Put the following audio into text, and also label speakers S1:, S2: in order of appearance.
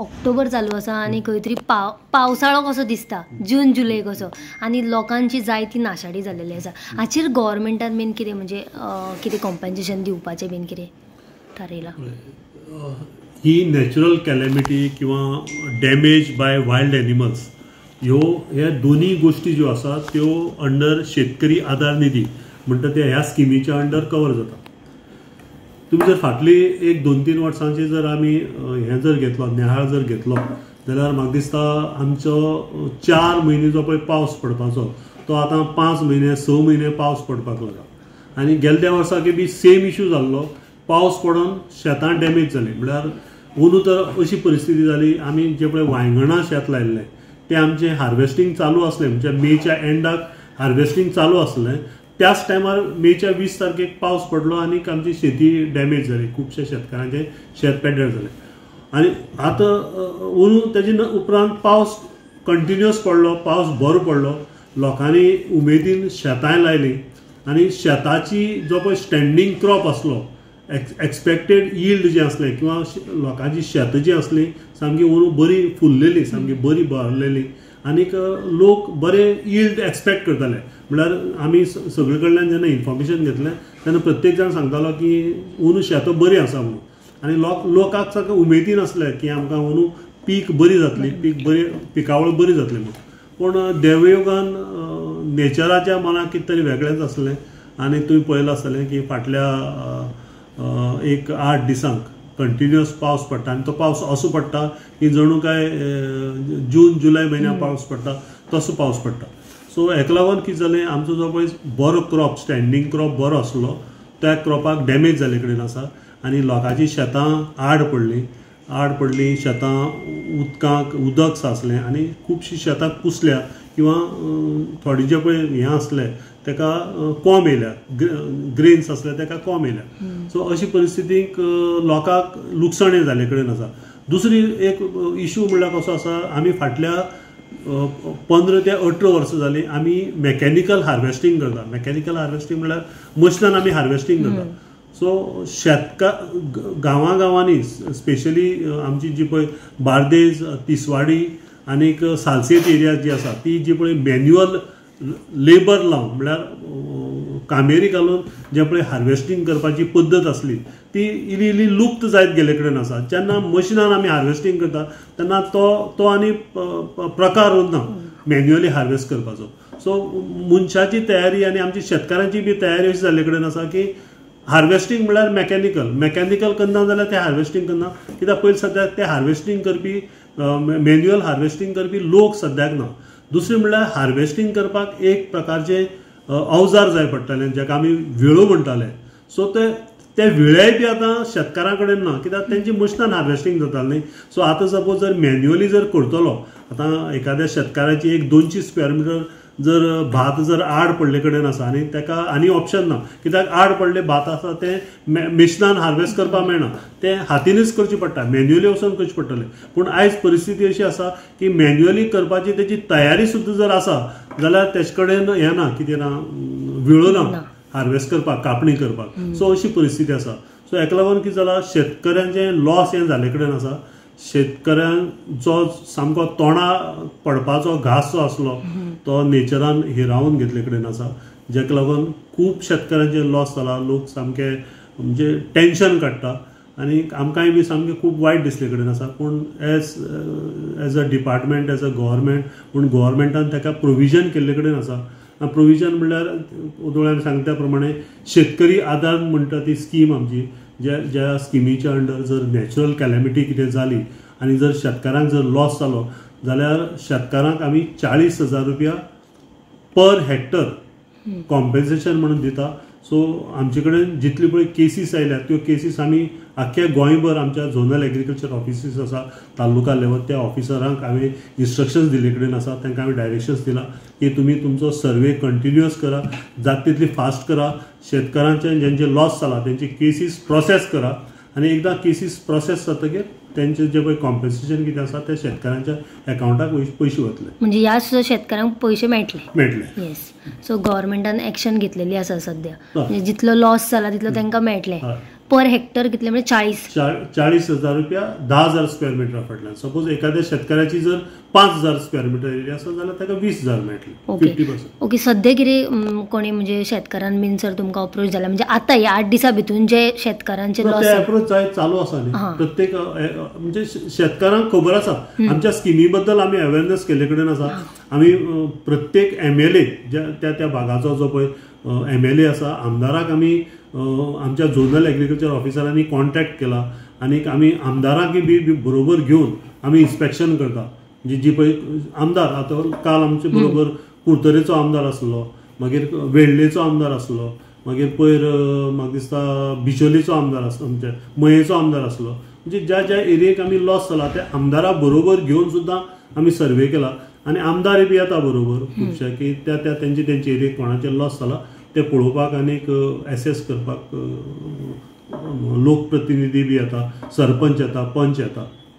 S1: ऑक्टोबर चालू आसा आनी खंय तरी पावसाळो कसो दिसता, जून जुलय कसो, आनी लोकांची जायती नाशाडी जाल्लेली आसा. हाचेर गव्हर्मेंटान बीन कितें म्हणजे कितें कॉम्पन्सेशन दिवपाचें बीन कितें थारयलां?
S2: ही नॅचरल कॅलॅमिटी किंवा डॅमेज बाय वायल्ड एनिमल्स ह्यो ह्या दोनूय गोश्टी ज्यो आसा त्यो अंडर शेतकरी आदार निधी म्हणटा ते ह्या स्किमीच्या अंडर कवर जाता. तुमी जर फाटली एक 2-3 वर्सांची जर आमी हें जर घेतलो, निहाळ जर घेतलो जाल्यार म्हाका दिसता आमचो 4 म्हयने जो पळय पावस पडपाचो तो आतां 5 म्हयने 6 म्हयने पावस पडपाक लागला. आनी गेल्या त्या वर्साक बी सेम इशू जाल्लो, पावस पडून शेतां डॅमेज जालीं. म्हळ्यार अंदू तर अशी परिस्थिती जाली, आमी जे पळय वांयगणां शेत लायिल्लें तें आमचें हार्वेस्टींग चालू आसलें, म्हणजे मेच्या एंडाक हार्वेस्टींग चालू आसलें, त्याच टायमार मेच्या 20 तारखेक पावस पडलो आनी आमची शेती डॅमेज जाली, खुबशे शेतकारांचे शेत पेड्ड्यार जालें. आनी आतां अंदू तेजे उपरांत पावस कंटिन्युअस पडलो, पावस बरो पडलो, लोकांनी उमेदीन शेतांय लायलीं आनी शेताची जो पळय स्टँडींग क्रॉप आसलो, एक्सपेक्टेड यील्ड जें आसलें किंवा लोकांची शेतां जीं आसलीं सामकी अंदू बरी फुल्लेली, सामकी बरी भरलेली आनीक लोक बरे यील्ड एक्सपेक्ट करताले. म्हळ्यार आमी सगळे कडल्यान जेन्ना इन्फॉर्मेशन घेतलें तेन्ना प्रत्येक जाण सांगतालो की अंदू शेतां बरीं आसा म्हणून, आनी लोकांक सारकें उमेदीन आसलें की आमकां अंदू पीक बरी जातली, पीक बरी, पिकावळ बरी जातली म्हणून. पूण देवयोगान नेचराच्या मनाक कितें तरी वेगळेंच आसलें आनी तुवें पळयलां आसतलें की फाटल्या एक 8 दिसांक कंटिन्युअस पावस पडटा आनी तो पावस असो पडटा की जणू काय जून जुलय म्हयन्याक पावस पडटा तसो पावस पडटा. सो हेका लागून कितें जालें, आमचो जो पळय बरो क्रॉप, स्टँडींग क्रॉप बरो आसलो त्या क्रॉपाक डॅमेज जाल्ले कडेन आसा आनी लोकांची शेतां आड पडलीं, आड पडलीं शेतां, उदकाक उदक साचलें आनी खुबशीं शेतां कुसल्या किंवा थोडे जे पळय हें आसलें तेका कोंब येयल्या, ग्रेन्स आसले तेका कोंब येयल्या. सो अशी परिस्थितीक लोकांक लुकसाण जाल्ले कडेन आसा. दुसरी एक इशू म्हणल्यार कसो आसा, आमी फाटल्या 15 ते 18 वर्सां जालीं आमी मॅकॅनिकल हार्वेस्टींग करता. मॅकॅनिकल हार्वेस्टींग म्हणल्यार मशिनान आमी हार्वेस्टींग करता. सो गांवां गांवांनी स्पेशली आमची जी पळय बार्देज, तिसवाडी आनीक सालसेत एरिया जी आसा ती जी पळय मॅन्युअल लेबर लावन म्हणल्यार कामेरी घालून जे पळय हार्वेस्टींग करपाची पद्दत आसली ती इल्ली इल्ली लुप्त जायत गेल्ले कडेन आसा. जेन्ना मशिनान आमी हार्वेस्टींग करता तेन्ना तो तो आनी प्रकार उरना मॅन्युअली हार्वेस्ट करपाचो. सो मनशाची तयारी आनी आमची शेतकारांची बी तयारी अशी जाल्ले कडेन आसा की हार्वेस्टींग म्हणल्यार मॅकॅनिकल, मॅकॅनिकल करना जाल्यार तें हार्वेस्टींग करना, कित्याक पयलीं सद्याक तें हार्वेस्टींग करपी मॅन्युअल हार्वेस्टींग करपी लोक सद्याक ना. दुसरें म्हणल्यार हार्वेस्टींग करपाक एक प्रकारचें अवजार जाय पडटालें जाका आमी विळो म्हणटाले. सो ते विळेय बी आतां शेतकारां कडेन ना, कित्याक तेंची मशिनान हार्वेस्टींग जातालें न्ही. सो आतां सपोज जर मॅन्युअली जर करतलो, आतां एखाद्या शेतकाराची एक 200 स्क्वेअर मिटर जर भात जर आड पडले कडेन आसा आनी तेका आनी ऑप्शन ना, कित्याक आड पडले भात आसा तें मशिनान हार्वेस्ट करपाक मेळना, तें हातीनच करचें पडटा, मॅन्युअली वचून करचें पडटलें. पूण आयज परिस्थिती अशी आसा की मॅन्युअली करपाची तेजी तयारी सुद्दां जर आसा जाल्यार तेजे कडेन हें ना, कितें ना, विळो ना हार्वेस्ट करपाक, कापणी करपाक. सो अशी परिस्थिती आसा. सो हेका लागून कितें जालां, शेतकऱ्यांचें लॉस हें जाल्ले कडेन आसा. शेतकऱ्यांचो सामको तोंडा पडपाचो घास जो आसलो तो नेचरान हिरावन घेतले कडेन आसा, जाका लागून खूब शेतकऱ्यांचे लॉस जाला. लोक सामके म्हणजे टेंशन काडटा आनी आमकांय बी सामकें खूब वायट दिसले कडेन आसा. पूण as as a department, as a government, पूण गव्हर्मेंटान ताका प्रोविजन केल्ले कडेन आसा. प्रोविजन म्हणल्यार दोळ्यान सांगता त्या प्रमाणे शेतकरी आदार म्हणटा ती स्कीम आमची, ज्या ज्या स्किमीच्या अंडर जर नॅचरल कॅलॅमिटी कितें जाली आनी जर शेतकारांक जर लॉस जालो जाल्यार शेतकारांक आमी 40,000 रुपया पर हेक्टर कॉम्पेन्सेशन म्हणून दिता. सो आमचे कडेन जितली पळय केसीस आयल्या त्यो केसीस आमी आख्ख्या गोंयभर आमच्या झोनल एग्रीकल्चर ऑफिसीस आसा तालुका लेवल, त्या ऑफिसरांक हांवें इन्स्ट्रक्शन्स दिल्ले कडेन आसा, तांकां हांवें डायरेक्शन्स दिला की तुमी तुमचो सर्वे कंटिन्युअस करा, जाता तितली फास्ट करा, शेतकारांचे जेंचे लॉस जाला तेंचे केसीस प्रोसेस करा आनी एकदां केसीस प्रोसेस जातकीर तेंचे जे पळय कॉम्पेन्सेशन कितें आसा ते शेतकारांच्या एकावंटाक पयशे वतले,
S1: म्हणजे ह्या सुद्दां शेतकारांक पयशे मेळटले
S2: मेळटले.
S1: येस, सो गव्हर्मेंटान एक्शन घेतलेली आसा सद्या, म्हणजे जितलो लॉस जाला तितलो तांकां मेळटले. पर हेक्टर कितले म्हणजे
S2: 40,000 रुपया 10,000 स्क्वेअर मिटरा फाटल्यान. सपोज एखाद्या शेतकाराची जर 5,000 स्क्वेअर मिटर एरिया आसा जाल्यार ताका 20,000 मेळटले, 50%.
S1: ओके, सद्या कितें कोणी म्हणजे शेतकारान बीन सर तुमकां अप्रोच जाला, म्हणजे आतां ह्या 8 दिसां भितून जे शेतकारांचे लॉस
S2: अप्रोच जायत चालू आसा न्ही प्रत्येक, म्हणजे शेतकारांक खबर आसा आमच्या स्किमी बद्दल, आमी अवेरनेस केल्ले कडेन आसा. आमी प्रत्येक MLA त्या त्या भागाचो जो पळय MLA आसा, आमदाराक आमी आमच्या झोनल एग्रीकल्चर ऑफिसरांनी कॉन्टॅक्ट केला आनी आमी आमदारांक बी बरोबर घेवन आमी इन्स्पेक्शन करता. म्हणजे जी पळय आमदार आतां काल आमचे बरोबर कुडतरेचो आमदार आसलो, मागीर वेळ्ळेचो आमदार आसलो, मागीर पयर म्हाका दिसता बिचोलीचो आमदार आसलो, आमच्या मयेचो आमदार आसलो. म्हणजे ज्या ज्या एरियेक आमी लॉस जाला त्या आमदारा बरोबर घेवन सुद्दां आमी सर्वे केला आनी आमदार बी येता बरोबर खुबशे की त्या त्या तेंचे तेंचे एरियेक कोणाचे लॉस जाला ते पळोवपाक आनीक एसेस करपाक लोकप्रतिनिधी बी येता, सरपंच येता, पंच येता.